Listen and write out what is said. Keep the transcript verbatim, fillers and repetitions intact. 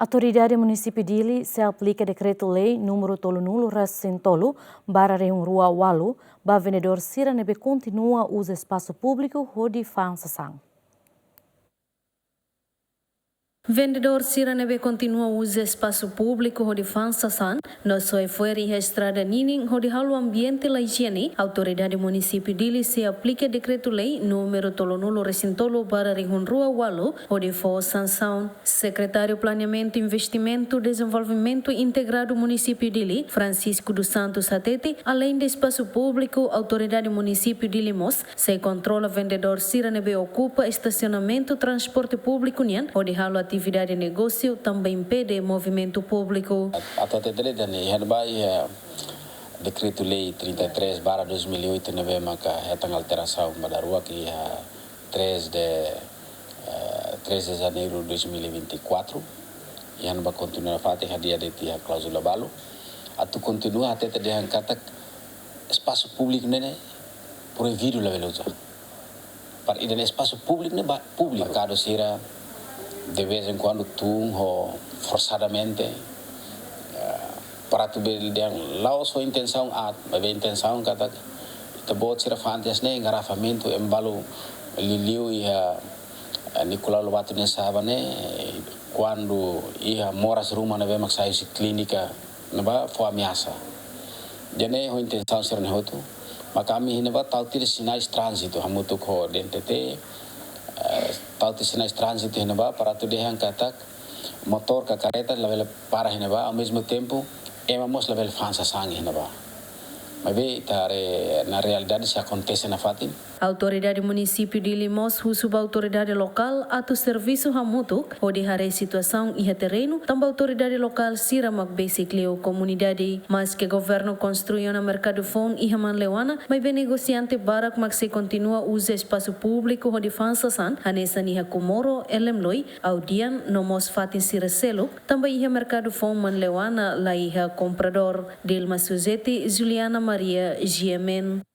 Autoridade Munisípiu Dili sei aplika Dekretu-Lei númeru tolunulu resin tolu barra rihun rua ualu ba vendedór sira ne'ebé kontinua uza espasu públiku hodi fa'an sasán. Vendedór sira ne'ebé kontinua uza espasu públiku hodi fa'an sasán no soe fo'er iha estrada ninin hodi halo ambiente la ijiene, Autoridade Munisípiu Dili sei aplika Dekretu-Lei númeru tolunulu resin tolu barra rihun rua ualu hodi fó sansaun. Sekretáriu Planeamentu, Investimentu, Dezenvolvimentu Integradu Munisípiu Dili, Francisco dos Santos hatete, aleinde espasu públiku, Autoridade Munisípiu Dili mós sei kontrola vendedór sira ne'ebé okupa estasionamentu transporte públiku nian hodi halo atividade negósiu, tanba impede movimentu públiku. Atu hatete de'it, iha ne'ebá iha Dekretu-Lei trinta e três barra dois mil e oito ne'ebé maka hetan alterasaun ba daruak iha três de, eh, três de janeiro de dois mil e vinte e quatro. Iha ne'ebá kontinua fatin hadi'a de'it iha kláuzula balu. Atu kontinua hatete dehan katak espasu públiku ne'e proibidu labele uza. Para ida-ne'e espasu públiku ne'e ba públiku. Merkadu sira de vez em quando tun ho forsadamente, eh, para atu bele dehan la'ós ho intensaun aat, maibé intensaun katak ita-boot sira fa'an tiha hanesan ne'e engarrafamentu, ema balu liuliu iha, eh, Nicolau Lobato nia sa'e ba ne'e, kuandu iha moras ruma ne'ebé mak sai husi klínika ne'ebá fó ameasa. Ida-ne'e ho intensaun sira-ne'e hotu, maka ami iha ne'ebá tau tiha sinais tránzitu hamutuk ho D N T T, eh, tau tiha sinais tránzitu iha ne'ebá para atu dehan katak motór ka karreta labele para iha ne'ebá, ao mesmo tempo ema mós labele fa'an sasán iha ne'ebá. Maibé ita haree na realidade sei akontese nafatin. Autoridade Munisípiu Dili mós husu ba autoridade lokál atu servisu hamutuk hodi haree situasaun iha terrenu, tanba autoridade lokál sira mak besik liu komunidade. Maske governu konstrui ona merkadu foun iha Manleuana, maibé negosiante barak mak sei kontinua uza espasu públiku hodi fa'an sasán, hanesan iha Comoro, Elemloi, Audian, no mós fatin sira seluk, tanba iha merkadu foun Manleuana la iha kompradór. Dilma Suzeti, Juliana Maria, G M N.